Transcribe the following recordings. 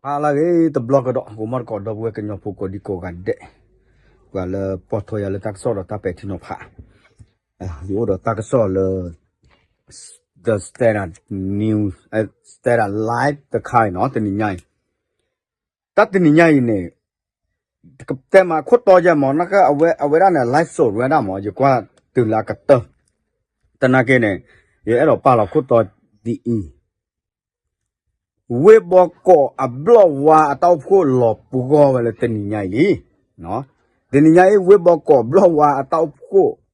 ဟါလၢအဂ့ၤ တဘျီကဒီး ဂီၤမီၢ်တကိး ဒီပုၢ်ဝဲၢ်ကညီဖိကိးဒံကိးဂၤဒဲး, ပှၤလၢပိာ်ထွဲယၤလၢတၢ်ကစီၣ်ဒီးတၢ်ပဲာ်ထံနီၤဖး, ယအိၣ်ဒီးတၢ်ကစီၣ်လၢ The Standard News, Standard Live တခါအံၤနီၤ တနံၤညါအံၤ, တၢ်တနံၤညါအံၤန့ၣ် ကတဲမးခိၣ်တီယဲမး နက အဝဲဒၣ်န့ၣ် live စ့ၢ်ဝဲဒၣ်မး ယကွၢ်တုၤလၢအကတၢၢ်, သနာ်က့န့ၣ် ယအဲၣ်ဒိးပာ်လီၤခိၣ်တီဒ်အံၤ, ဝ့ၢ်ဘီကီးအဘျီၣ်ဝါအတၢ်အိၣ်ဖှိၣ်လီၤပှီၢ်ဝဲလၢတနံၤညါအံၤလံ, တနံၤညါအံၤ ဝ့ၢ်ဘီကီးအဘျီၣ်ဝါအတၢ်အိၣ်ဖှိၣ်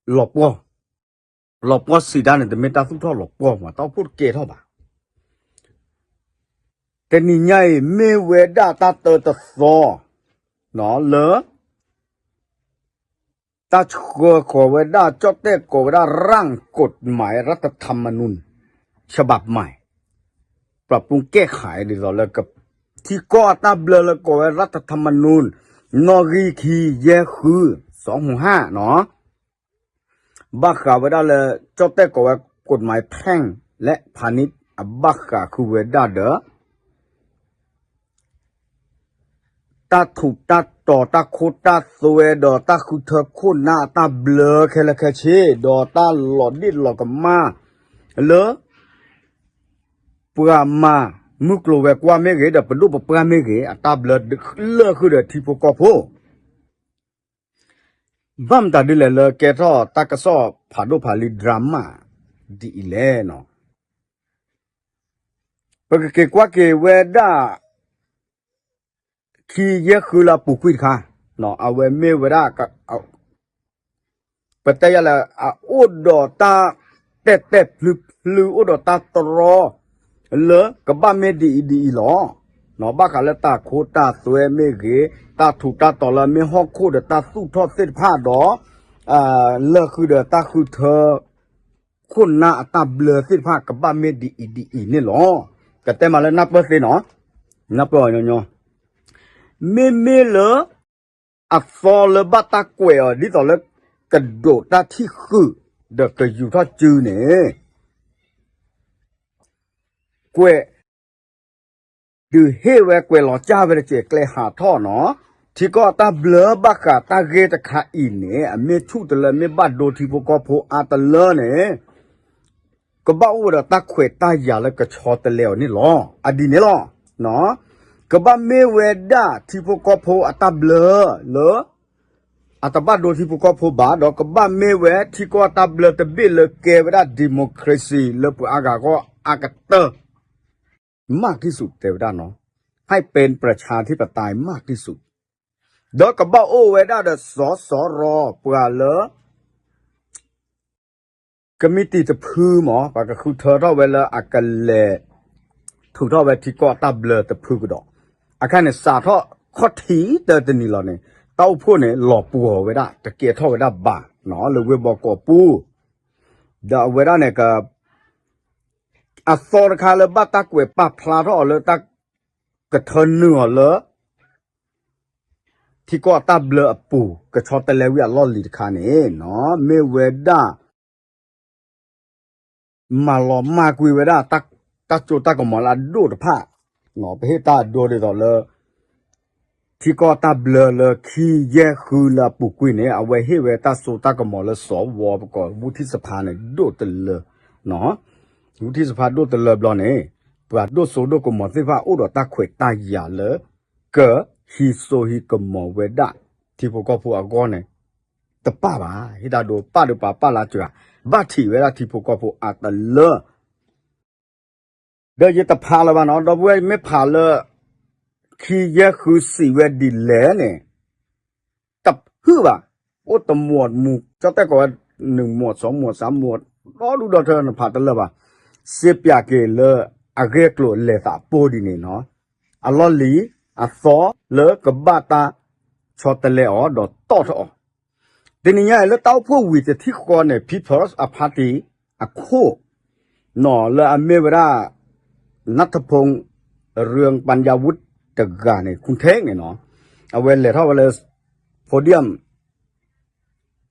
လီၤပှီၢ်, လီၤပှီၢ်စံးတၢ်န့ၣ် တမ့ၢ်တၢ်သူၣ်ထီၣ်လီၤပှီၢ်မး တၢ်အိၣ်ဖှိၣ်တကဲထီၣ်ဘၣ်. တနံၤညါအံၤ မ့ၢ်ဝဲဒၣ်တၢ်တၢတသီ လၢ တၢ်ဆှၢဃီၤဝဲဒၣ် ကၠီၣ်တဲၣ်ကိးဝဲဒၣ် ร่างกฎหมายรัฐธรรมนูญ ฉบับใหม่ ปรับปรุงแก้ไข ဒ်သိးလၢ ထံကီၢ်အတၢ်ဘျၢလၢကိးဝဲ รัฐธรรมนูญ နီၣ်ဂံၢ်ခံယဲၢ်ဃု สองห้าနီၤ ဘၣ်ဃးဝဲဒၣ်လၢ ကၠီၣ်တဲၣ်ကိးဝဲ กฎหมายแพ่งและพาณิชย์ အဘၣ်ဃးဃုာ်ဝဲဒၣ်ဒီး တၢ်ထူးတၢ်တီၤ တၢ်ခိတၢ်သွဲ ဒီးတၢ်ဃုထၢခိၣ်နၢ်အတၢ်ဘျၢခဲလၢာ်ခဲဆ့ ဒီးတၢ်လီၤဒ့ၣ်လီၤကမၣ်လၢ ပှၤမၤမုၢ်ကျိၤဝဲၤကွာ်မ့ၢ်ဂ့ၤ ဒီးပဒိၣ်ပပှၢ်မ့ၢ်ဂ့ၤ အတၢ်ဘျၢလၢာ်ဃုာ်ဒီးထံဖိကီၢ်ဖိ ဘၣ်မတၤဒ်လဲၣ်လၢကဲထီၣ်တၢ်ကစီၣ်ဖးဒိၣ်ဖးလံၤ drama ဒ်အံၤလဲၣ်နီၤ. ပကက့ၤကွၢ်က့ၤဝဲဒၣ် ခံယဲၢ်ဃုလၢအပူၤကွံာ်တခါ, အဝဲမ့ၢ်ဝဲဒၣ် ပတဲယၤလၢ အအိၣ်ဒီးတၢ်တဲာ်တဲာ်ဖျုဖျု အိၣ်ဒီးတၢ်တြီ လၢကဘၣ်မ့ၢ်ဒ်အံၤဒ်အံၤလီၤ. ဘၣ်ဃးလၢတၢ်ခိတၢ်သွဲမ့ၢ်ဂ့ၤ, တၢ်ထူးတၢ်တီၤလၢမ့ၢ်ဟီၣ်ခိၣ်ဒီးတၢ်သူၣ်ထီၣ်သ့ၣ်တဖၣ်ဒီး လၢာ်ဃုာ်ဒီးတၢ်ဃုထၢ ခိၣ်နၢ်အတၢ်ဘျၢသ့ၣ်တဖၣ် ကဘၣ်မ့ၢ်ဒ်အံၤဒ်အံၤန့ၣ်လီၤ. ကတဲမးလၢနၢ်ပၢၢ်သ့နီၤ, နၢ်ပၢၢ်အီၤညီညီ, မ့မ့ၢ်လၢ အသီလၢဘၣ်တၢ်ကွဲးအီၤ ဒ်သိးလၢ ကဒိးတၢ်ထံၣ်ဃုာ် ဒီးကယူၤထီၣ်စုန့ၣ် ကွဲး ဒုးဟ့ၣ်ဝဲကွဲးလီၤကၢ်ဝဲတစဲးကျဲဟးထီၣ်နီၤ, ထံကီၢ်အတၢ်ဘျၢဘၣ်ဃးတၢ်ဂ့ၢ်တခါအံၤန့ၣ် အမ့ၢ်ဆူၣ်တလၢမ့ၢ်ဘၣ်ဒိထံဖိကီၢ်ဖိအါတလၢန့ၣ် ကဘၣ်အိၣ်ဝဲဒီးတၢ်ခွဲးတၢ်ယာ်လၢကဆီတလဲအီၤန့ၣ်လီၤ. အဒ်န့ၣ်လီၤ. ကဘၣ်မ့ၢ်ဝဲဒၣ်ထံဖိကီၢ်ဖိအတၢ်ဘျၢလၢ အတဘၣ်ဒိထံဖိကီၢ်ဖိဘၣ်, ဒီးကဘၣ်မ့ၢ်ဝဲထံကီၢ်အတၢ်ဘျၢတဘ့ၣ်လၢကဲဝဲဒၣ် democracy လၢပှၤအါဂၤအဂီၢ်အါကတၢၢ် မးကံၢ်စူးတဲဝဲဒၣ်နီၤ, ให้เป็นประชาธิปไตย မးကံၢ်စူး, ဒီးကဘၣ်အိၣ်ဝဲဒၣ်ဒီး စစရ ပှၤလၢ ကမံးတံာ်တဖုမး ပှၤကဃုထၢထီၣ်ဝဲလၢအကလဲၤ ထုးထီၣ်ဝဲထံကီၢ်အတၢ်ဘျၢတဖုကဒီး, အခါန့ၣ် စးထီၣ်ခီၣ်ထံးတၢတနံၤလီၤန့ၣ် တၢ်အိၣ်ဖှိၣ်န့ၣ် လီၤပှီၢ်ဝဲဒၣ် တကဲထီၣ်ဝဲဒၣ်ဘၣ်နီၤ လၢဝ့ၢ်ဘီကီးပူၤ, ဒီးအဝဲဒၣ်န့ၣ် အသီတခါလၢဘၣ်တၢ်ကွဲးပာ်ဖျါထီၣ်အီၤလၢတၢ် ကထၢနုာ်အီၤလၢ ထံကီၢ်အတၢ်ဘျၢအပူၤ ကဆီတလဲဝံၤအလီၢ်လံၤတခါန့ၣ်နီၤ မ့ၢ်ဝဲဒၣ် မၤလီၤမၢ်ကွံာ်ဝဲဒၣ် တၢ်စိတၢ်ကမီၤလၢအဒိၣ်တဖၣ်, ပဟ့ၣ်တၢ်အဒိဒ်သိးလၢ ထံကီၢ်တၢ်ဘျၢလၢခံယဲၢ်ဃုလၢအပူၤကွံာ်န့ၣ် အဝဲဟ့ၣ်ဝဲတၢ်စိတၢ်ကမီၤလၢ စဝ ပကိး ဝူထံၣ်စဖါန့ၣ် ဒိၣ်တလၢ, ဝူထံၣ်စဖါဒိၣ်တလၢဘျီန့ၣ် ပှၤဒိၣ်စိဒိၣ်ကမီၤသ့ၣ်တဖၣ်အိၣ်ဒီးတၢ်ခွဲးတၢ်ယာ်လၢ ကဟံးစိဟံးကမီၤဝဲဒၣ် ထံဖိကီၢ်ဖိအဂီၢ်န့ၣ် တပၣ်ဘၣ်, ဟ့ၣ်တၢ်ဒိပၣ်ဒုးပာ်ပၣ်လၢစှၤ, ဘၣ်ထံးဝဲဒၣ်ထံဖိကီၢ်ဖိအါတလၢ ဒီးယတဖးလၢၤဘၣ်နီၤ, ဒီပုၢ်ဝဲၢ်မ့ၢ်ဖးလၢ ခံယဲၢ်ဃုစံးဝဲဒ်လဲၣ်န့ၣ် တဖုၣ်ဘၣ်, အိၣ်တမူးမူး ကၠီတဲၣ်ကိးဝဲ နုၢ်မူး စီၤမူး စၢ်မူး ဒီဒူၣ်ဒီထၢ နဖးတလၢာ်ဘၣ်, စ့ပၠးက့ၤလၢအဂ့ၢ်အကျိၤလဲၤသးပိၢ်ဒ်န့ၣ်နီၤ, အလီၢ်လံၤအသီလၢကဘၣ်တၢ်ဆီတလဲအီၤ ဒီးတီၣ်ထီၣ်အီၤ တနံၤညါအံၤလၢတၢ်အိၣ်ဖှိၣ်ဝံၤတထံၣ်ဃီန့ၣ် People's Party အခိၣ် နီၤ လၢအမ့ၢ်ဝဲဒၣ် နၢ်ထဖူ ရၢပၠယၤဝုၣ် တဂၤန့ၣ် ခူၣ်ထ့ၣ်န့ၣ်နီၤ, အဝဲလဲၤထီၣ်ဝဲလၢ podium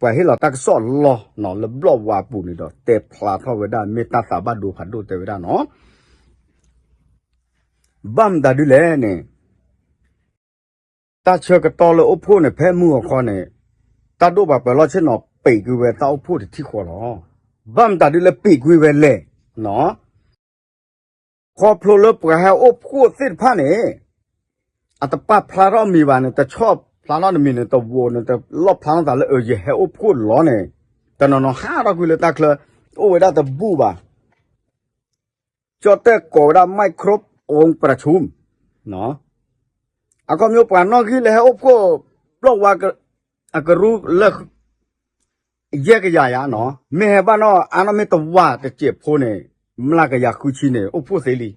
ပှၤဟ့ၣ်လီၤတၢ်ကစီၣ်လီၢ်နီၤ လၢဘျီၣ်ဝါပူၤန့ၣ်ဒီး တဲဖျါထီၣ်ဝဲဒၣ် မ့ၢ်တၢ်သးဘၣ်ဒိဖးဒိၣ်တဲဝဲဒၣ်နီၤ. ဘၣ်မတၤဒ်လဲၣ်န့ၣ် တၢ်ဆၢကတီၢ်လၢအိၣ်ဖှိၣ်န့ၣ် ဖဲမုၢ်ဂီၤခီန့ၣ် တၢ်ဒိၣ်ပှၤပၢၤလီၢ်ဆ့ၣ်နီၤ ပံးကွံာ်ဝဲတၢ်အိၣ်ဖှိၣ်တထံၣ်ဃီလီၤ. ဘၣ်မတၤဒ်လၢပံးကွံာ်ဝဲလဲၣ်. ခီဖျိလၢပှၤဟဲအိၣ်ဖှိၣ်သ့ၣ်တဖၣ်န့ၣ် အတပာ်ဖျါထီၣ်မံၤဘၣ်န့ၣ် တဆီၣ်ဖျါထီၣ်တမံၤန့ၣ် တဝိၤန့ၣ် တလီၣ်ဖျါထီၣ်သးလၢ အၢ ယဟဲအိၣ်ဖှိၣ်လီၤန့ၣ် တနီၤနီၤဟးထီၣ်ကွံာ်လၢတၢ်ချၢ အိၣ်ဝဲဒၣ်တဘူၣ်ဘၣ် ကၠီၣ်တဲၣ်ကိးဝဲဒၣ် မံၣ်ခရူပ်ၣ်အူပရၣ်ဆူမ် အခီပညီပှၤနီၣ်ဂံၢ်လၢဟဲအိၣ်ဖှိၣ် ဘျီၣ်ဝါအကရူၢ်လၢ ယဲၢ်ကယၤယၤနီၤ မ့ၢ်ဟဲဘၣ်နီၣ်အါနီၣ်မ့ၢ်တဝၢ်တစဲးဖိန့ၣ် မျးကယၤဃုဆံန့ၣ် အိၣ်ဖှိၣ်သ့လံ.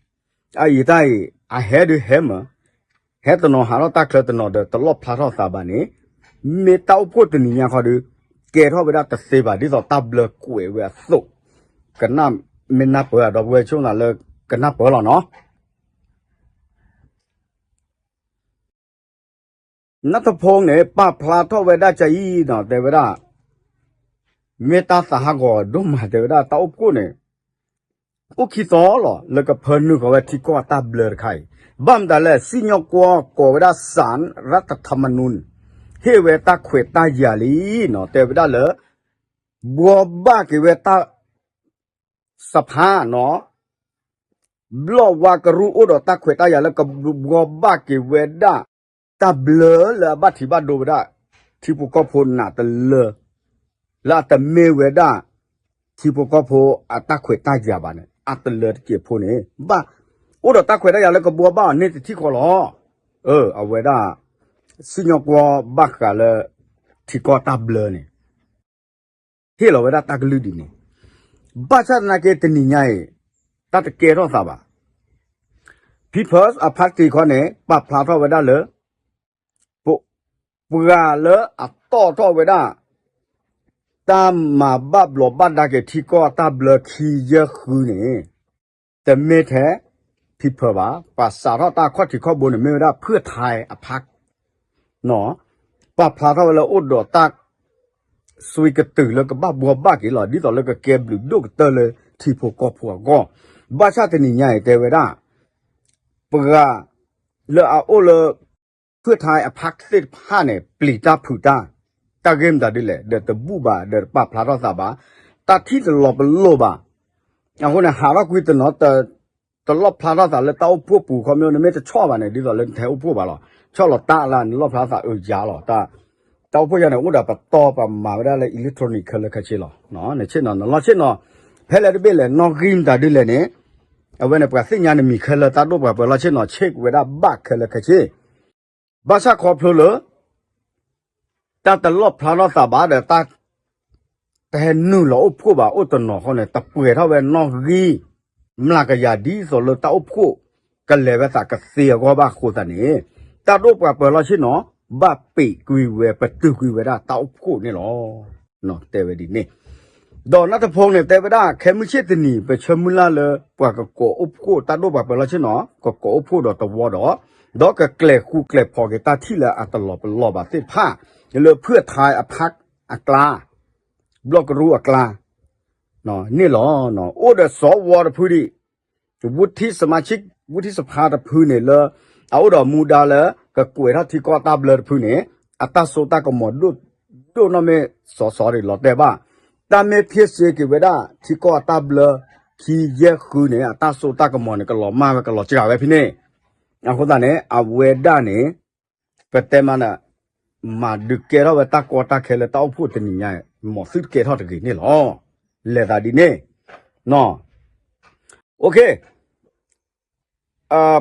အအံၤတၢ်အံၤ အဟဲဒုးဟဲမၢ ဟဲတနီၤဟးထီၣ်တၢ်ချၢတနီၤဒီး တလီၣ်ဖျါထီၣ်သးဘၣ်န့ၣ် မ့ၢ်တၢ်အိၣ်ဖှိၣ်တနံၤညါခီဒီး ကဲထီၣ်ဝဲဒၣ်တသ့ဘၣ် ဒ်သိးတၢ်ဘျၢကွဲးဝဲအသိး ကနၣ်မ့ၢ်နၢ်ပၢၢ် ဒီပုၢ်ဝဲၢ်ဆိၣ်သးလၢ ကနၢ်ပၢၢ်လီၤနီၤ. နၢ်ထဖိန့ၣ် ပာ်ဖျါထီၣ်ဝဲဒၣ်ကအံၤနီၤ တဲဝဲဒၣ် မ့ၢ်တၢ်သးဟးဂီၤဒိၣ်မး တဲဝဲဒၣ်တၢ်အိၣ်ဖှိၣ်န့ၣ် အိၣ်ခံသီလီၤ လၢကဖၢနုာ်ဃီၤဝဲထံကီၢ်အတၢ်ဘျၢတခါအံၤ ဘၣ်မတၤလဲၣ် စံၣ်ညီၣ်ကွီၢ်ကိးဝဲဒၣ် စၣ်ရၣ်တထၣ်မနူၣ် ဟ့ၣ်ဝဲတၢ်ခွဲးတၢ်ယာ်လံနီၤ တဲဝဲဒၣ်လၢ ဘှီဘၣ်က့ၤဝဲတၢ် စဖါနီၤ ဘျီၣ်ဝါကရူၢ်အိၣ်ဒီးတၢ်ခွဲးတၢ်ယာ်လၢကဘှီဘၣ်က့ၤဝဲဒၣ် တၢ်ဘျၢလၢအဘၣ်ထံးဘၣ်ဒိဝဲဒၣ် ထံဖိကီၢ်ဖိနးတလၢ လၢအတမ့ၢ်ဝဲဒၣ် ထံဖိကီၢ်ဖိအတၢ်ခွဲးတၢ်ယာ်ဘၣ်န့ၣ် အတလၢတစဲးဖိန့ၣ် ဘၣ် အိၣ်ဒီးတၢ်ခွဲးတၢ်ယာ်လၢကဘှီဘၣ်အီၤန့ၣ်တထံၣ်ဃီလီၤ. အဝဲဒၣ် စံၣ်ညီၣ်ကွီၢ်ဘၣ်ဃးလၢ ထံကီၢ်တၢ်ဘျၢန့ၣ် ဟ့ၣ်လီၤဝဲဒၣ်တၢ်ကလုၢ်ဒ်န့ၣ် ဘၣ်ဆၣ်သနာ်က့တနံၤညါအံၤ တၢ်တကဲထီၣ်သးဘၣ် People's Party ခီန့ၣ် ပာ်ဖျါထီၣ်ဝဲဒၣ်လၢ ပှၤလၢအတီၣ်ထီၣ်ဝဲဒၣ် တၢ်မၤဘၣ်ဘျီးဘၣ်ဒါက့ၤထံကီၢ်အတၢ်ဘျၢခံယဲၢ်ဃုန့ၣ် တမ့ၢ်ထဲ People ဘၣ် ပှၤစးထီၣ်တၢ်ခီၣ်ထံးခီၣ်ဘိန့ၣ် မ့ၢ်ဝဲဒၣ် ဖုၣ်ထါအဖး ပာ်ဖျါထီၣ်ဝဲလၢအိၣ်ဒီးတၢ် စွံကတုၤလၢကဘၣ်ဘှီဘၣ်က့ၤလီၤ ဒ်သိးလၢကကဲဘျုးဒိၣ်ကတၢၢ်လၢထံဖိကီၢ်ဖိအဂီၢ်, ဘၣ်ဆၣ်တနံၤညါအံၤတဲဝဲဒၣ် ပှၤလၢအအိၣ်လၢ ဖုၣ်ထါအဖးသ့ၣ်တဖၣ်န့ၣ် ပျံၤတၢ်ဖုးတၢ်, တၢ်ဂ့ၢ်မတၤဒ်လဲၣ် ဒီးတဘူၣ်ဘၣ် ဒီးတပာ်ဖျါထီၣ်သးဘၣ်, တၢ်ထံၣ်တလီၤပလိာ်ဘၣ် အဃိန့ၣ် ဟးထီၣ်ကွံာ်တနီၤ တလီၣ်ဖျါထီၣ်သးလၢတၢ်အိၣ်ဖှိၣ်ပူၤခီပညီ နမ့ၢ်တဆီၣ်ဘၣ်န့ၣ် ဒ်သိးလၢနတဟဲအိၣ်ဖှိၣ်ဘၣ်လီၤ. ဆီၣ်လီၤတၢ်လၢနလီၣ်ဖျါသးအုးယၤလီၤ. တၢ်အိၣ်ဖှိၣ်ယၤန့ၣ် အိၣ်ဒီးပတီၢ်ပမၤဝဲဒၣ်လၢ electronic ခဲလၢာ်ခဲဆ့လီၤ. နဆ့ၣ်နီၤ နလီၢ်ဆ့ၣ်နီၤ ဖဲလဲၣ်တဘ့ၣ်လဲၣ် နီၣ်ဂံၢ်မတၤဒ်လဲၣ်န့ၣ် အဝဲန့ၣ် ပှၤသ့ၣ်ညါနမံၤခဲလၢာ် တၢ်ဒိၣ်ပှၤပၢၤလီၢ်ဆ့ၣ်နီၤ ဆ့ၣ်ကဝဲဒၣ်ဘၣ်ခဲလၢာ်ခဲဆ့ ဘၣ်ဆၣ်ခီဖျိလၢ တၢ်တလီၣ်ဖျါထီၣ်သးဘၣ်ဒီး တၢ်တဟဲနုာ်လီၤအိၣ်ဖှိၣ်ဘၣ် အိၣ်တနီၤဃီန့ၣ် တပှဲၤထီၣ်ဝဲနီၣ်ဂံၢ်မျးကယၤ ဒ်သိးလၢတၢ်အိၣ်ဖှိၣ်ကလဲၤဝဲသးကသ့အဂီၢ်ဘၣ်အဃိသတးန့ၣ် တၢ်ဒိၣ်ပှၤပၢၤလီၢ်ဆ့ၣ်နီၤ ဘၣ်ပံးကွံာ်ဝဲ ပတုာ်ကွံာ်ဝဲဒၣ်တၢ်အိၣ်ဖှိၣ်န့ၣ်လီၤ. တဲဝဲဒ်န့ၣ် ဒီးနၢ်တဖိန့ၣ် တဲဝဲဒၣ် ခဲမုၢ်ဆ့ၣ်တနံၤ ပဆၢမုၢ်လၢ်လၢ ပှၤကကိးအိၣ်ဖှိၣ် တၢ်ဒိၣ်ပှၤပၢၤလီၢ်ဆ့ၣ်နီၤ ကကိးအိၣ်ဖှိၣ်ဒီးတဝီဒီး ဒီးကကျဲၤဃူကျဲၤဖိးက့ၤတၢ်ထံၣ်လၢအတလီၤပလိာ်ဘၣ်သ့ၣ်တဖၣ် လၢဖုၣ်ထါအဖးအကျါ ဘျီၣ်ကရူၢ်အကျါ န့ၣ်လီၤ. အိၣ်ဒီးစီၤဝီတဖုဒံး ဝူထံၣ်စမါဆ့ၣ် ဝူထံၣ်စဖါတဖုန့ၣ်လၢ အအိၣ်ဒီးမူဒါလၢ ကကွဲးထီၣ်ထံကီၢ်တၢ်ဘျၢတဖုန့ၣ် အတၢ်စိတၢ်ကမီၤဒိၣ်ဒိၣ်နီၢ်မ့ၢ်စီၤစီၤဒံးလီၤတဲာ်ဘၣ် တၢ်မ့ၢ်ဖ့စ့က့ၤဝဲဒၣ် ထံကီၢ်အတၢ်ဘျၢ ခံယဲၢ်ဃုန့ၣ် အတၢ်စိတၢ်ကမီၤန့ၣ် ကလီၤမၢ်ဝဲ ကလီၤစှၤဝဲဖဲန့ၣ် အဃိသတးန့ၣ် အဝဲဒၣ်န့ၣ် ပတဲမးန့ၣ် မၤဒုးကဲထီၣ်ဝဲတၢ်ကီတၢ်ခဲလၢတၢ်အိၣ်ဖှိၣ်တနံၤညါ မ်သုတကဲထီၣ်တဂ့ၤန့ၣ်လီၤ. လဲၤသးဒ်န့ၣ်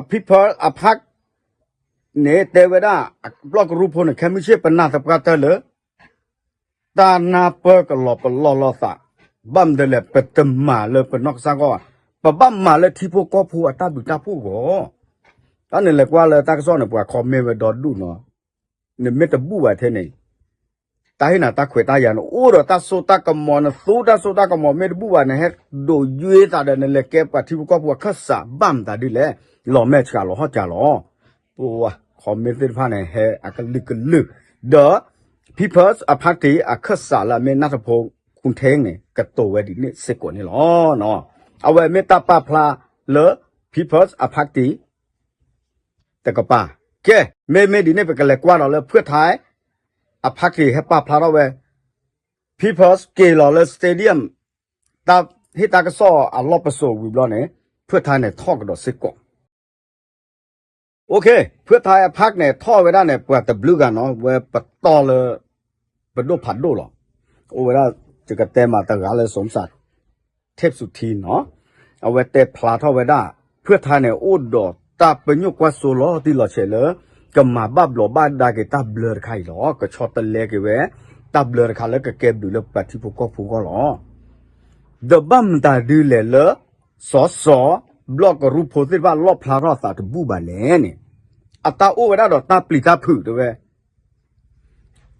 People အဖးန့ၣ် တဲဝဲဒၣ် ဘျီၣ်ကရူၢ်ဖိန့ၣ် ခဲမုၢ်ဆ့ၣ်ပနၢ်သပှၢ်တၢၢ်လၢ တၢ်နၢ်ပၢၢ်ကလီၤပလိာ်လိာ်သး ဘၣ်မနုၤလဲၣ် ပတမၤလၢပနီၢ်ကစၢ်ဂီၢ်ဘၣ် ပဘၣ်မၤလၢထံဖိကီၢ်ဖိအတၢ်ဘျုးတၢ်ဖှိၣ်အဂီၢ် တၢ်နလဲၤကွၢ်လၢတၢ်ကစီၣ်န့ၣ် ပှၤ comment ဝဲဒီဒူၣ်နီၤ နမ့ၢ်တဘူၣ်ဘၣ်ထဲန့ၣ် တၢ်ဟ့ၣ်နၤတၢ်ခွဲးတၢ်ယာ်န့ၣ် အိၣ်ဒီးတၢ်စိတၢ်ကမီၤ နသူတၢ်စိတၢ်ကမီၤ မ့ၢ်တဘူၣ်ဘၣ် နဟဲဒိးယွ့သးဒီး နလဲၤကဲပှၤထံဖိကီၢ်ဖိအခၢၣ်စး ဘၣ်မတၤဒ်လဲၣ် လီၤမဲာ်ဆှးလီၤဟီၣ်စၢ်လီၤ ပှၤ comment သ့ၣ်တဖၣ်န့ၣ် ဟဲအကလုာ်ကလုာ် ဒီး People's Party အခၢၣ်စးလၢအမ့ၢ်နၢ်တဖိ ခူၣ်ထ့န့ၣ် ကတိၤဝဲဒ်န့ၣ်စ့ၢ်ကီးန့ၣ်လီၤ. အဝဲမ့ၢ်တၢ်ပာ်ဖျါလၢ People's Party တကပၤ, ကဲ, မ့မ့ၢ်ဒ်န့ၣ် ပကလဲၤကွၢ်ဒီးလၢ ဖၢၣ်ထါ အဖါတံၢ်ဟဲပာ်ဖျါထီၣ်ဝဲ People's က့ၤလီၤလၢ Stadium တၢ်ဟ့ၣ်တၢ်ကစီၣ်အလီၢ်ပစိာ်ဝံၤဘျီန့ၣ် ဖၢၣ်ထါန့ၣ်ထီၣ်ကဒီးစ့ၢ်ကီး. ဖၢၣ်ထါအဖါန့ၣ်ထီၣ်ဝဲဒၣ်န့ၣ် ပှၤတဘျုးဂၤနီၤ ဝဲပတီၢ်လၢ ပဒိၣ်ဖးဒိၣ်လီၤ. အိၣ်ဝဲဒၣ် ယကတဲမးတဂၤလၢ စီၤစၣ် ထ့းစူထံနီၤ, အဝဲတဲဖျါထီၣ်ဝဲဒၣ် ဖၢၣ်ထါန့ၣ် အိၣ်ဒီးတၢ်ပညိၣ်ကွၢ်စိလီၤတံၢ်လီၤဆဲးလၢ ကမၤဘၣ်ဘျီးဘၣ်ဒါက့ၤတၢ်ဘျၢတခါအံၤလီၤ. ကဆီတလဲက့ၤဝဲ တၢ်ဘျၢတခါလၢကကဲဘျုးလၢပှၤထံဖိကီၢ်ဖိအဂီၢ်လီၤ. ဒီးဘၣ်မတၤဒုလဲၣ်လၢ စီၤစီၤ ဘျီၣ်ကရူၢ်ဖိသ့ၣ်တဖၣ်လီၣ်ဖျါထီၣ်သးတဘူၣ်ဘၣ်လဲၣ်န့ၣ်, အတၢ်အိၣ်ဝဲဒၣ်ဒီးတၢ်ပျံၤတၢ်ဖုးတဲဝဲ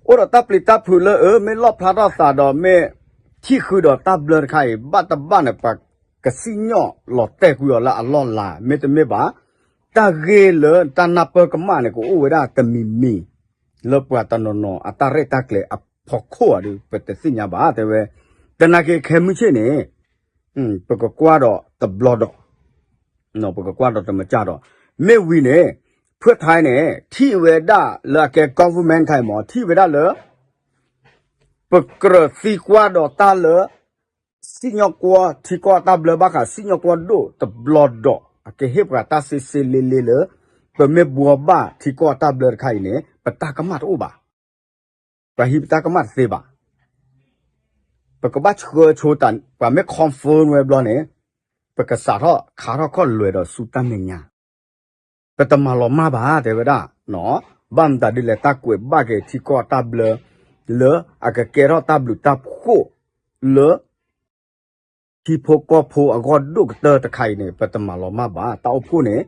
အိၣ်ဒီးတၢ်ပျံၤတၢ်ဖုးလၢအမ့ၢ်လီၣ်ဖျါထီၣ်သးဒီးမ့ၢ်ထံၣ်ဃုာ်ဒီးတၢ်ဘျၢတခါအံၤ ဘၣ်တဘၣ်န့ၣ် ပှၤကစံၣ်ညီၣ်လီၤတဲာ်ကွံာ်အီၤလၢအလီၢ်လၤ မ့တမ့ၢ်ဘၣ် တၢ်ဂ့ၢ်လၢတၢ်နၢ်ပၢၢ်ကမၣ်န့ၣ် ကအိၣ်ဝဲဒၣ်တမံၤမံၤ လၢပှၤတနီၤနီၤအတၢ်ရဲၣ်တၢ်ကျဲၤအဖီခိၣ်ဧါဒီး ပတသ့ၣ်ညါဘၣ်တဲဝဲ, သနာ်က့ခဲမုၢ်ဆ့ၣ်န့ၣ် ပကကွၢ်ဒီးတဘျီဒီး ပကကွၢ်ဒီးတမစၢ်ဒီး မ့ၢ်ဝံၤန့ၣ် ဖၢၣ်ထါန့ၣ် ထံၣ်ဝဲဒၣ်လၢအကဲ government ခါအံၤမ့ၢ် ထံၣ်ဝဲဒၣ်လၢ ပကြၢးသံကွၢ်ဒီးတၢ်လၢ စံၣ်ညီၣ်ကွီၢ်ထံကီၢ်အတၢ်ဘျၢဘၣ်ဃး စံၣ်ညီၣ်ကွီၢ်ဒိၣ်တဘျီဒီး အကဟ့ၣ်ပှၤတၢ်စ့စ့လ့လ့လၢ ပမ့ၢ်ဘှီဘၣ်ထံကီၢ်အတၢ်ဘျၢတခါအံၤန့ၣ် ပတၢ်ကမၣ်တအိၣ်ဘၣ်. ပှၤဟံးပတၢ်ကမၣ်တသ့ဘၣ်. ပကဘၣ်ဆှၢဆိတၢ် ပှၤမ့ၢ် confirm ဝဲဘျီန့ၣ် ပကစးထီၣ်ခါထီၣ်ခီၣ်လွဲၤဒီးဆူတၢ်မဲာ်ညါ ပတမၤလီၤမၢ်ဘၣ် တဲဝဲဒၣ်, ဘၣ်မတၤဒ်လဲၣ် တၢ်ကွဲးဘၣ်က့ၤထံကီၢ်အတၢ်ဘျၢ လၢအကကဲထီၣ်တၢ်ဘျုးတၢ်ဖှိၣ် လၢ ထံဖိကီၢ်ဖိအဂီၢ်ဒိၣ်ကတၢၢ်တခါအံၤန့ၣ် ပတမၤလီၤမၢ်ဘၣ်. တၢ်အိၣ်ဖှိၣ်န့ၣ်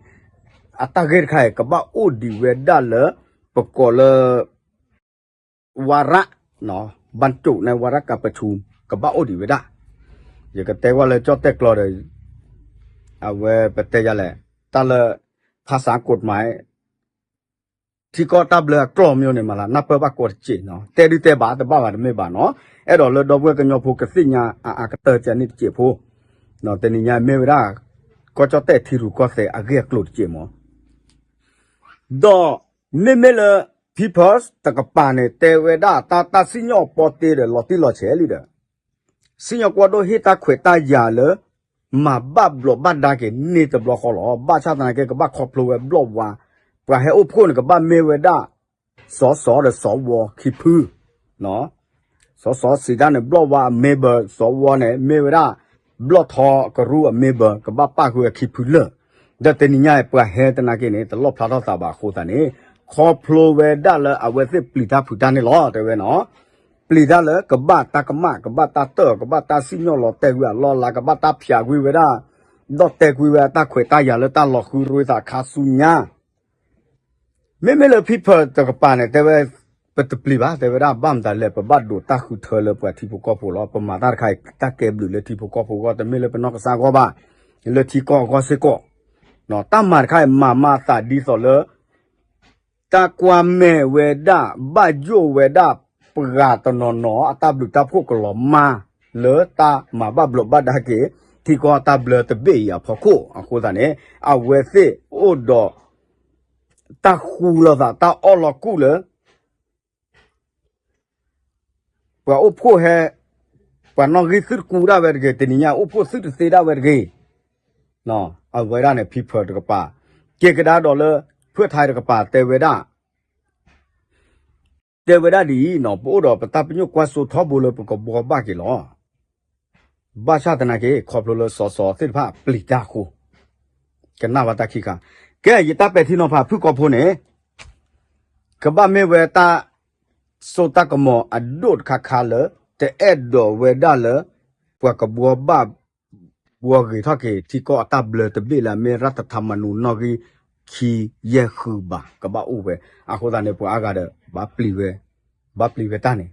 အတၢ်ဂ့ၢ်တခါအံၤ ကဘၣ်အိၣ်ဒံးဝဲဒၣ်လၢ ပကိးလၢ ဝါရ ဘၣ်တိၣ်န့ၣ် ဝါရကပထူ ကဘၣ်အိၣ်ဒံးဝဲဒၣ်. ယကတဲကွၢ်လၢကၠီၣ်တဲၣ်ကျီဒီး အဝဲပတဲယၤလဲၣ် တၢ်လၢ ဖါစၢ်ကိးတမး ထံကီၢ်တၢ်ဘျၢအကျီၢ်မ့ၢ်န့ၣ်မးလၢ နၢ်ပၢၢ်ဘၣ်ကိးတစဲးနီၤ တဲဒုတဲဘၣ်တဘၣ်ဘၣ်တမ့ၢ်ဘၣ်နီၤ အဲၣ်ဒိးလၢဒီပုၢ်ဝဲၢ်ကညီဖိကသ့ၣ်ညါအါအါကတၢၢ်ကန့ၣ်တစဲးဖိ တနံၤညါမ့ၢ်ဝဲဒၣ် ကီၢ်ကၠီၣ်တဲၣ်ထံရူၢ်ကီၢ်သဲးအဂ့ၢ်အကျိၤတစဲးမး ဒီးမ့မ့ၢ်လၢ People's တကပၤန့ၣ် တဲဝဲဒၣ်တၢ်တၢ်စံၣ်ညီၣ်ပီတ့ဒီးလီၤတံၢ်လီၤဆဲးလံဒီး စံၣ်ညီၣ်ကွီၢ်ဒိၣ်ဟ့ၣ်တၢ်ခွဲးတၢ်ယာ်လၢ မၤဘၣ်ဘျီးဘၣ်ဒါက့ၤန့ၢ်တဘျီဃီလီၤ. ဘၣ်ဆၣ်သနာ်က့ ကဘၣ်ခီဖျိဝဲဘျီၣ်ဝါ ပှၤဟဲအိၣ်ဖှိၣ်န့ၣ် ကဘၣ်မ့ၢ်ဝဲဒၣ် စီၤစီၤဒီးစီၤဝီခံဖု စီၤစီၤစံးတၢ်န့ၣ် ဘျီၣ်ဝါအ member စီၤဝီန့ၣ် မ့ၢ်ဝဲဒၣ် ဘျီၣ်ထီကရူၢ်အ member ကဘၣ်ပၣ်ဃုာ်အခံဖုလၢာ် ဒီးတနံၤညါအံၤ ပှၤဟဲသနာ်က့န့ၣ် တလီၣ်ဖျါထီၣ်သးဘၣ်အဃိသတးန့ၣ် ခီဖျိဝဲဒၣ်လၢအဝဲသ့ၣ်ပျံၤတၢ်ဖုးတၢ်န့ၣ်လီၤ တဲဝဲနီၤ ပျံၤတၢ်လၢကဘၣ်တၢ်ကမၣ် ကဘၣ်တၢ်တၢၣ် ကဘၣ်တၢ်စံၣ်ညီၣ်လီၤတဲာ်ကွံာ်အလီၢ်အလၤ ကဘၣ်တၢ်ဖျးကွံာ်ဝဲဒၣ် ဒီးတဲာ်ကွံာ်ဝဲအတၢ်ခွဲးတၢ်ယာ်လၢတၢ်လီၤဃုရ့သးခါဆူညါ မ့မ့ၢ်လၢ People's တကပၤန့ၣ် တဲဝဲ ပတပျံၤဘၣ် တဲဝဲဒၣ် ဘၣ်မတၤလဲၣ် ပဘၣ်ဒိးတၢ်ဃုထၢလၢပှၤထံဖိကီၢ်ဖိလီၤ. ပမၤတၢ်တခါအံၤ တၢ်ကဲဘျုးလၢထံဖိကီၢ်ဖိအဂီၢ် တမ့ၢ်လၢပနီၢ်ကစၢ်အဂီၢ်ဘၣ်, လၢထံကီၢ်အဂီၢ်စ့ၢ်ကီး, တၢ်မၤတခါအံၤ မၤမၤအသးဒ်သိးလၢ တၢ်ကွၢ်မဲာ်ဝဲဒၣ် ဘၣ်ယိၣ်ဝဲဒၣ် ပှၤတနီၤနီၤ အတၢ်ဘျုးတၢ်ဖှိၣ်ကလီၤမၢ် လၢတၢ်မၤဘၣ်ဘျီးဘၣ်ဒါက့ၤ ထံကီၢ်တၢ်ဘျၢတဘ့ၣ်အံၤအဖီခိၣ်အဃိသတးန့ၣ် အဝဲသ့ၣ်အိၣ်ဒီး တၢ်ဃူလိာ်သး တၢ်အီၣ်လီၤကူၣ်လၢ ပှၤအိၣ်ဖှိၣ်ဟဲ ပှၤနီၣ်ဂံၢ်သုတကူဒၣ်ဝဲတဂ့ၤ, တနံၤညါအိၣ်ဖှိၣ်သုတသ့ဒၣ်ဝဲတဂ့ၤ, အဝဲဒၣ်န့ၣ် People's တကပၤ, က့ၤကဒါဒီးလၢ ဖၢၣ်ထါတကပၤတဲဝဲဒၣ် တဲဝဲဒၣ်ဒ်အံၤ, ပအိၣ်ဒီးပတၢ်ပညိၣ်ကွၢ်စိထီဘိလၢပကဘှီဘၣ်က့ၤလီၤ. ဘၣ်ဆၣ်သနာ်က့ ခီဖျိလၢစီၤစီၤသ့ၣ်တဖၣ်ပျံၤတၢ်အဃိ, ကနၣ်ဘၣ်တၢ်ခံခါ, ကဲ ယတၢ်ပဲာ်ထံနီၤဖးဖုၣ်ကိာ်ဖိန့ၣ် ကဘၣ်မ့ၢ်ဝဲတၢ်စိတၢ်ကမီၤအဒိၣ်တခါခါလၢ တအဲၣ်ဒိးဝဲဒၣ်လၢ ပှၤကဘှီဘၣ် ဘှီဂ့ၤထီၣ်က့ၤ ထံကီၢ်အတၢ်ဘျၢတဘ့ၣ်လၢအမ့ၢ် ရၢၢ်တထးမနူ နီၣ်ဂံၢ် ခံယဲၢ်ဃုဘၣ် ကဘၣ်အိၣ်ဝဲ, အဃိသတးန့ၣ် ပှၤအါဂၤဒီး ဘၣ်ပျံၤဝဲ, ဘၣ်ပျံၤဝဲတၢ်န့ၣ်,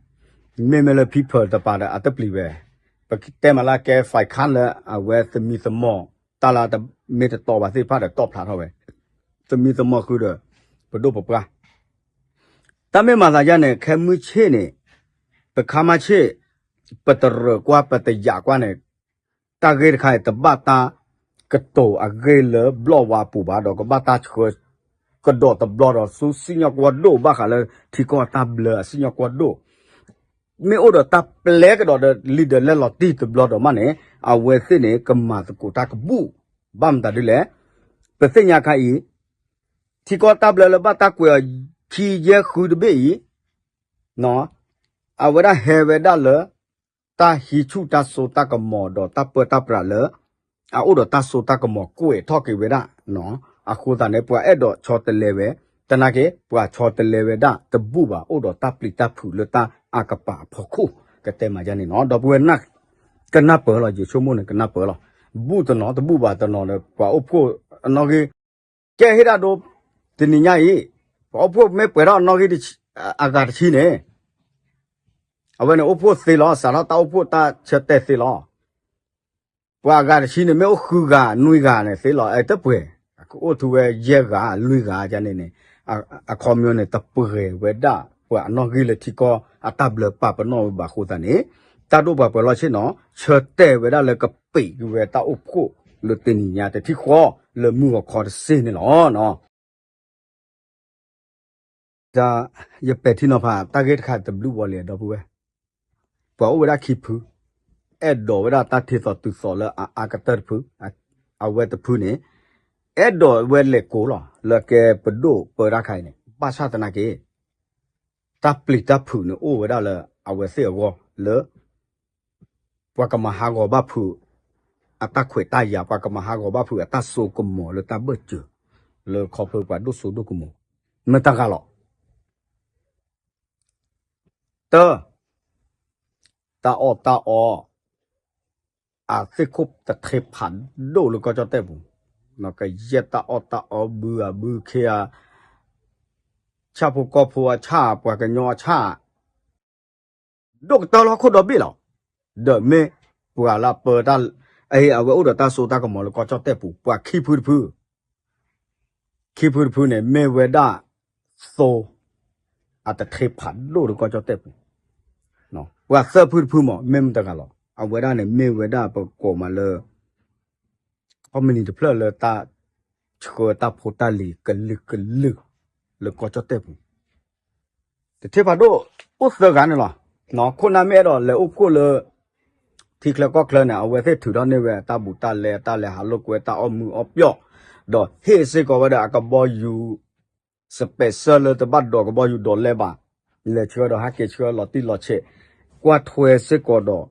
မ့မ့ၢ်လၢ People's တကပၤဒီး အတပျံၤဝဲ, ပတဲမးလၢကဲ ဖဲခါလၢအဝဲသမံသမိး တၢ်လၢမ့ၢ်တတီဘၣ်သ့ၣ်တဖၣ်ဒီး တီၣ်ဖျါထီၣ်ဝဲ, သမံသမိးဃုာ်ဒီး ပဒိၣ်ပပှၢ် တၢ်မ့ၢ်မၤသးယါန့ၣ် ခဲမုၢ်ဆ့ၣ်န့ၣ် ပခါမါဆ့ၣ် ပတရၢၢ်ကွၢ် ပတယာ်ကွၢ်န့ၣ် တၢ်ဂ့ၢ်တခါအံၤ တဘၣ်တၢ်ကတိၤအဂ့ၢ်လၢဘျီၣ်ဝါပူၤဘၣ် ဒီးကဘၣ်တၢ်ဆှၢ ကဒီးတဘျီဒီး ဆူစံၣ်ညီၣ်ကွီၢ်ဒိၣ် ဘၣ်ဃးလၢထံကီၢ်အတၢ်ဘျၢအစံၣ်ညီၣ်ကွီၢ်ဒိၣ် မ့ၢ်အိၣ်ဒီးတၢ်ပျဲကဒီးဒီး လံာ်ဒီးလဲလီၤတံၢ်တဘျီဒီးမးန့ၣ် အဝဲသ့ၣ်န့ၣ် ကမၤသကိးတၢ်ကဘူၣ် ဘၣ်မတၤဒ်လဲၣ်. ပသ့ၣ်ညါခါအံၤ ထံကီၢ်တၢ်ဘျၢလၢဘၣ်တၢ်ကွဲးအီၤ ခံယဲၢ်ဃုတဘ့ၣ်အံၤ အဝဲဒၣ်ဟဲဝဲဒၣ်လၢ တၢ်ဟံးဆူၣ်တၢ်စိတၢ်ကမီၤဒီးတၢ်ပၢတၢ်ပြးလၢ အအိၣ်ဒီးတၢ်စိတၢ်ကမီၤကွဲးထီၣ်က့ၤဝဲဒၣ်. အဃိသတးန့ၣ် ပှၤအဲၣ်ဒိးဆီတလဲဝဲ, သနာ်က့ ပှၤဆီတလဲဝဲဒၣ်တဘူၣ်ဘၣ် အိၣ်ဒီးတၢ်ပျံၤတၢ်ဖုးလၢတၢ်အကပၤအဖီခိၣ် ကတဲမၤယါန့ၣ်နီၤ. ဒီပုၢ်ဝဲၢ် ကနၢ်ပၢၢ်လီၤ, ယဆိကမိၣ်န့ၣ် ကနၢ်ပၢၢ်လီၤ. ဘူၣ်တနီၤတဘူၣ်ဘၣ်တနီၤဒီး ပှၤအိၣ်ဖှိၣ်အနီၣ်ဂံၢ် ကဲဟ့ၣ်ဒၣ်ဒိ တနံၤညါအံၤ ပှၤအိၣ်ဖှိၣ်မ့ၢ်ပှဲၤထီၣ်အနီၣ်ဂံၢ် အဂၤတဆံန့ၣ် အဝဲန့ၣ်အိၣ်ဖှိၣ်သ့လီၤ, စးထီၣ်တၢ်အိၣ်ဖှိၣ်တၢ်ဆၢတဲာ်သ့လီၤ. ပှၤအဂၤတဆံန့ၣ် မ့ၢ်အိၣ်ဃုဂၤနွံဂၤန့ၣ်သ့လီၤ, အဲတပှဲၤ ကအိၣ်ထူဝဲယဲၢ်ဂၤလွံၢ်ဂၤန့ၣ်န့ၣ် အခီပညီန့ၣ် တပှဲၤဝဲဒၣ် ပှၤအနီၣ်ဂံၢ်လၢထံကီၢ်အတၢ်ဘျၢပာ်ပနီၣ်ဝဲဘၣ်အဃိသတးန့ၣ် တၢ်ဒိၣ်ပှၤပှဲၤလီၢ်ဆ့ၣ်နီၤ ဆၢတဲာ်ဝဲဒၣ်လၢကပံးက့ၤဝဲတၢ်အိၣ်ဖှိၣ်လၢတနံၤညါတထံၣ်ဃီ လၢမုၢ်ဂီၤခီတစ့ၢ်န့ၣ်လီၤ. တၢ် ယပဲာ်ထံနီၤဖး တၢ်ဂ့ၢ်တခါတဘျုးဘီလံ ဒီပုၢ်ဝဲၢ်, ပှၤအိၣ်ဝဲဒၣ်ခံဖု, အဲၣ်ဒိးဝဲဒၣ်တၢ်ထံသိးတုၤသိးလၢအအါကတၢၢ်တဖု, အဝဲတဖုန့ၣ် အဲၣ်ဒိးဝဲလဲၤကိးလီၤ လၢကဲပဒိၣ်ပၢတၢ်ခါအံၤန့ၣ် ဘၣ်ဆၣ်သနာ်က့ တၢ်ပျံၤတၢ်ဖုးန့ၣ်အိၣ်ဝဲဒၣ်လၢအဝဲသ့ၣ်အဂီၢ်လၢ ပှၤကမၤဟးဂီၤဘၣ်ဖုး အတၢ်ခွဲးတၢ်ယာ်, ပှၤကမၤဟးဂီၤဘၣ်ဖုးအတၢ်စိကမီၤလၢတၢ်ဘၢၣ်စၢၤ လၢခီဖျိပှၤဒိၣ်စိဒိၣ်ကမီၤ မ့ၢ်တဂၤလီၤ. တၢ် တၢ်အီၣ်တၢ်အီ အသ့ၣ်ခိၣ်တထ့ဖးဒိၣ်လၢကီၢ်ကၠီၣ်တဲၣ်ပူၤ, ကယဲၢ်တၢ်အီၣ်တၢ်အီဘုအဘုခ့အ ဆၣ်ဖိကီၢ်ဖိအဆၣ် ပှၤကညီအဆၣ် ဒိၣ်ကတၢၢ်လၢဟီၣ်ခိၣ်ဒီဘ့ၣ်လီၤ. ဒီးမ့ၢ်ပှၤလၢပၢတၢ် အဝဲအိၣ်ဒီးတၢ်စိတၢ်ကမီၤလၢကီၢ်ကၠီၣ်တဲၣ်ပူၤ ပှၤခံဖုတဖု, ခံဖုတဖုန့ၣ် မ့ၢ်ဝဲဒၣ်သိ အတထ့ဖးဒိၣ်လၢကီၢ်ကၠီၣ်တဲၣ်ပူၤ, ပှၤသၢဖုတဖုမ့ၢ် မ့ၢ်မတဂၤလီၤ. အဝဲဒၣ်န့ၣ် မ့ၢ်ဝဲဒၣ်ပကိးမးလၢ ခီပနံၣ်တဖျၢၣ်လၢတၢ် ဆှၢတၢ်ဖိတၢ်လံၤကလုာ်ကလုာ် လၢကီၢ်ကၠီၣ်တဲၣ်ပူၤ တထ့ဖးဒိၣ် အိၣ်သၢဂၤန့ၣ်လီၤ. ခိၣ်နၢ်မ့ၢ်အဲၣ်ဒိးလဲၤအိၣ်ဖှိၣ်လၢ ထံချၢကီၢ်ချၢန့ၣ် အဝဲသ့ၣ်ထုးထီၣ်န့ၢ်ဝဲတၢ်ဘူးတၢ်လဲ တၢ်လဲၤဟးလိာ်ကွဲ တၢ်အီၣ်မူအီၣ်ပျီၣ်, ဒီးဟ့ၣ်စ့ၢ်ကီးဝဲဒီးအကဘီယူၤ စပဲးစၢၢ်လၢတဘၣ်ဒိးကဘီယူၤဒိးလဲဘၣ်, လဲၤဆှၢဒီးဟဲက့ၤဆှၢလီၤတံၢ်လီၤဆဲး, ကွၢ်ထွဲစ့ၢ်ကီးဒီး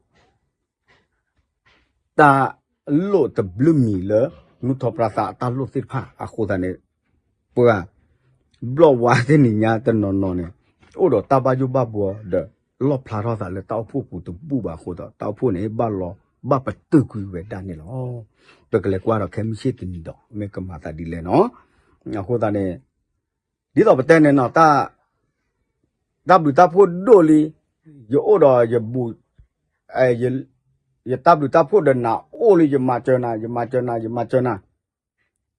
တၢ်လိၣ်တဘျုးမံၤလၢ နူၢ်ထီၣ်ပြသးအတၢ်လိၣ်သ့ၣ်တဖၣ်အဃိသတးန့ၣ် ပှၤ ဘျီၣ်ဝါသ့ၣ်နံၤညါတနီၤနီၤန့ၣ် အိၣ်ဒီးတၢ်ဘၣ်ယိၣ်ဘၣ်ဘှီဒီး လီၣ်ဖျါထီၣ်သးလၢတၢ်အိၣ်ဖှိၣ်ပူၤတဘူၣ်ဘၣ်အဃိဒီး တၢ်အိၣ်ဖှိၣ်န့ၣ် ဘၣ်လီၤ ဘၣ်ပတုာ်ကွံာ်ဝဲဒၣ်န့ၣ်လီၤ. ပကလဲၤကွၢ်ဒီးခဲမုၢ်ဆ့ၣ်တနံၤဒီး မ့ၢ်ကမၤသးဒ်လဲၣ်နီၤ. အဃိသတးန့ၣ် ဒ်သိးပတဲန့ၣ်နီၤ တၢ်ဘျုးတၢ်ဖှိၣ်ဒိၣ်လံ, ယအိၣ်ဒီးယဘူၣ် ယတၢ်ဘျုးတၢ်ဖှိၣ်ဒီးနၤအိၣ်လံ ယမၤစၢၤနၤ ယမၤစၢၤနၤ ယမၤစၢၤနၤ,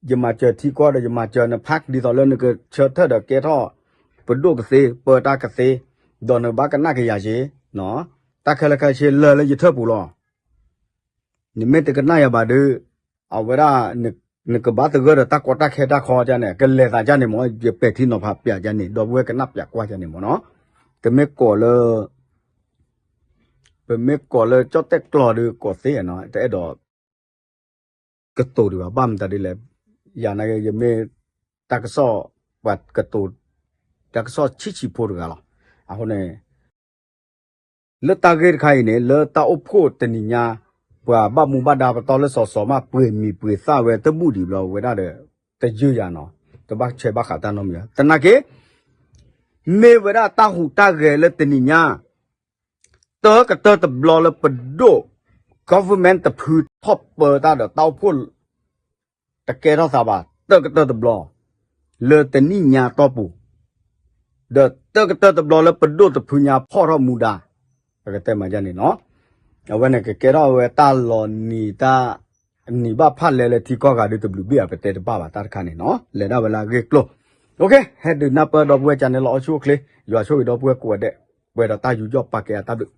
ယမၤစၢၤထံကီၢ်ဒီး ယမၤစၢၤနဖး ဒ်သိးလၢနကဆၢထၢၣ်ဒီးကဲထီၣ် ပဒိၣ်ကသ့ ပၢတၢ်ကသ့, ဒီးနဘၣ်ကနၣ်က့ၤယၤက့ၤ, တၢ်ခဲလၢာ်ခဲဆ့လၢာ်လၢယထၢၣ်ပူၤလီၤ. နမ့ၢ်တကနၣ်ယၤဘၣ်ဒီး အဝဲဒၣ် နကဘၣ်သဂၢၢ်ဒီးတၢ်ကီတၢ်ခဲတၢ်ခီကန့ၣ် ကလဲၤသးကန့ၣ်မ့ၢ် ယပဲာ်ထံနီၤဖးပျးကန့ၣ် ဒီပုၢ်ဝဲၢ်ကနၣ်ပျးကွၢ်ကန့ၣ်မ့ၢ်နီၤ. ပမ့ၢ်ကိးလၢ ပမ့ၢ်ကိးလၢကၠီၣ်တဲၣ်ကျိာ်ဒီးကိးသ့နီၤ တအဲၣ်ဒိး ကတိၤဒံးဘၣ် ဘၣ်မတၤဒ်လဲၣ်, ယၤနာ်က့ ယမ့ၢ် တၢ်ကစီၣ် ပှၤကတိၤ တၢ်ကစီၣ်ဆံးဆံးဖိတဂၤလီၤ. အဃိန့ၣ် လၢတၢ်ဂ့ၢ်တခါအံၤန့ၣ် လၢတၢ်အိၣ်ဖှိၣ်တနံၤညါ ပှၤဘၣ်မူဘၣ်ဒါပတီၢ်လၢစီၤစီၤမး ပှ့ၤမံၤပှ့ၤသၣ်ဝဲတဘူၣ်ဒံးဘျီဝဲဒၣ်ဒီး တယုၢ်ယၤနီၤ တဘၣ်ဆဲးဘၣ်ဃးတၢ်နီတမံၤဘၣ်. သနာ်က့ မ့ၢ်ဝဲဒၣ်တၢ်ဟူးတၢ်ဂဲၤလၢတနံၤညါ တၢကတၢၢ်တဘျီလၢပဒိၣ် government တဖုထီၣ်ပၢတၢ်ဒီးတၢ်အိၣ်ဖှိၣ် တကဲထီၣ်သးဘၣ် တၢကတၢၢ်တဘျီ လၢတနံၣ်ညါတီၢ်ပူၤ ဒီးတၢကတၢၢ်တဘျီလၢပဒိၣ်တဖုညါဖီၣ်ထီၣ်မူဒါ ပကတဲမၤယါန့ၣ်နီၤ. အဝဲန့ၣ်ကကဲထီၣ်ဝဲတၢ်လီၤနံၤတၢ် နံၤဘၣ်ဖၣ်လဲလၢထံကီၢ်ဂၤဒုးတဘျုးဘ့ၣ်ဧါ ပတဲတဘၣ်ဘၣ်တၢ်တခါန့ၣ်နီၤ လဲၤဒၣ်ဝဲလၢအဂ့ၢ်ကျိၤ. ဟဲဒုးနၢ်ပၢၢ်ဒီပုၢ်ဝဲၢ်ကန့ၣ်လီၤ အိၣ်ဆူၣ်အိၣ်ချ့ ယွၤဆိၣ်ဂ့ၤဒီပုၢ်ဝဲၢ်ကိးဂၤဒဲး ပှဲၤဒီးတၢ်ယူးယီၣ်ပာ်ကဲအတၢ်ဘျုး